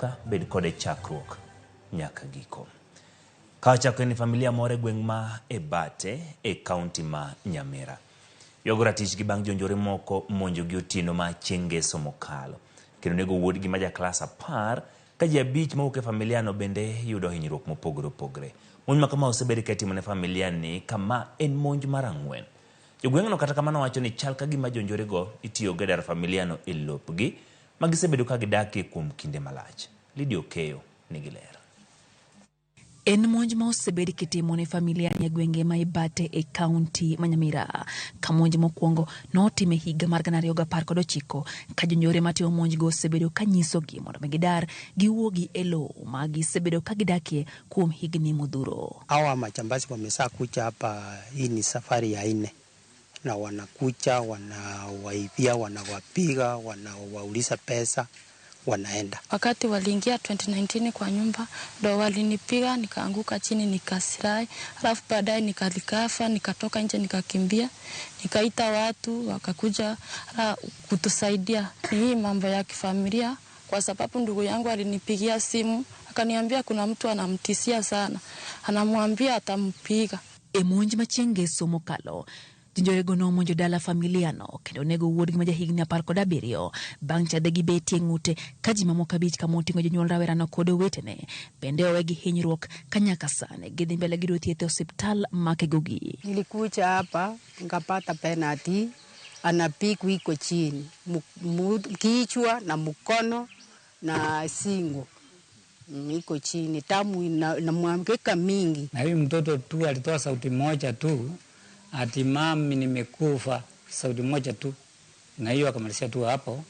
Ka bed kode chakruok nyaka giko. Ka wachako en familia moro e gweng' ma Ebate e kaunti ma Nyamira. Ywago ratichgi bang' jonjore moko monjogi otieno ma chieng' ngeso mokalo. Kendo nego wuodgi ma ja klas 10 ka ji 5 mawuok e familiano bende yudo hinyruok mopogore opogore. Monj ma kama osebed ka itimo ne familia ni kama en monj mar 4. Jogweng'no kata kamano wacho ni chal ka gima jonjorego itiyogo e daro familiano e lopgi ma gisebedo ka gidakie kuom kinde malach. Lydia Okeyo nigi ler. En monj ma osebed kitimo ne familia e gwenge ma Ibate e kaunti ma Nyamira. Ka monj mokwongo notim e higa mar 2019 ka jonjore matimo monjgo osebedo ka nyisogi mondo mi gidar giwuogi e lowo ma gisebedo ka gidakie kuom higni modhuro. Hawa majambazi wameshakuja hapa, hii ni safari ya 4 na wanakuja wanawaibia, wanawapiga, wanawauliza pesa, wanaenda. Wakati waliingia 2019 kwa nyumba ndo walinipiga nikaanguka chini nikasirai, alafu baadaye nikalikafa, nikatoka nje nikakimbia, nikaita watu wakakuja kutusaidia. Ni hii mambo ya kifamilia, kwa sababu ndugu yangu alinipigia simu akaniambia kuna mtu anamtishia sana, anamwambia atampiga. E monj ma chieng' ngeso mokalo, jonjorego nomonjo dala familiano kendo onego wuodgi ma jahigni 17 bang' chadhe gi betie ng'ute ka ji mamoko 5 kama oting'o jonyuol rawerano kod owetene bende owe gi hinyruok ka nyaka sani gidhi mbele gi yudo thieth e osiptal ma Kegogi. Nilikuja hapa nikapata penalty, anapigwa iko chini, kichwa na mkono na singo iko chini, damu inamwagika mingi. Na huyu mtoto tu alitoa sauti moja tu, ati mami nimekufa, sauti moja tu. Na hiyo akamalizia tu hapo,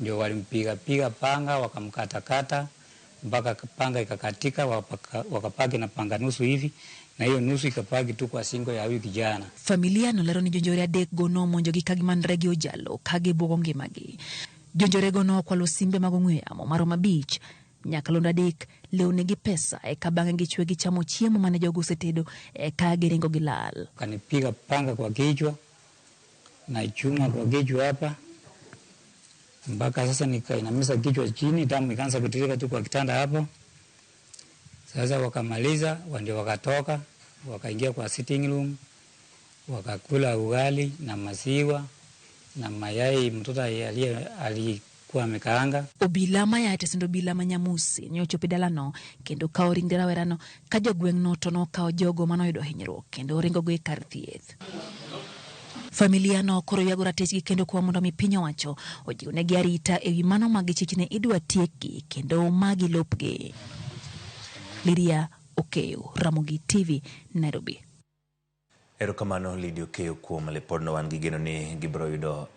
ndio walimpiga piga panga, wakamkatakata mpaka panga ikakatika, wakapaki na panga nusu hivi, na hiyo nusu ikapaki tu kwa singo ya huyu kijana. Familia nolero ni jonjore 3 go nomonjogi ka gimanre gi ojalo ka gibuogo ngimagi. Jonjorego nokwalo simbe mag ong'we yamo maromo 5, nyakalondo 3, lewni gi pesa, eka bang'e gichwe gichamo chiemo mane jogo osetedo, eka giringo gilal. Kanipiga panga kwa kichwa na chuma kwa kichwa hapa, mpaka sasa nikainamisha kichwa chini, damu ikaanza kutiririka tu kwa kitanda hapo. Sasa wakamaliza, ndio wakatoka, wakaingia kwa sitting room, wakakula ugali na maziwa na mayai mtoto alikuwa amekaanga. Obila ma ya tesendo obila ma Nyamusi ne ochopo e dalano kendo kawo ringre rawerano ka jogweng'no to nokawo jogo manoyudo hinyruok kendo oringogo e kar thieth. Familia no koro ywago ratichgi kendo kwa mondo mi piny owacho ojiwnegi arita ewi mano ma gichich ni idwa tiekgi kendo magi lopgi. Lydia Okeyo, Ramogi TV, Nairobi. Erokamano Lydia Okeyo kuom lipodno, wan gi geno ni gibiro yudo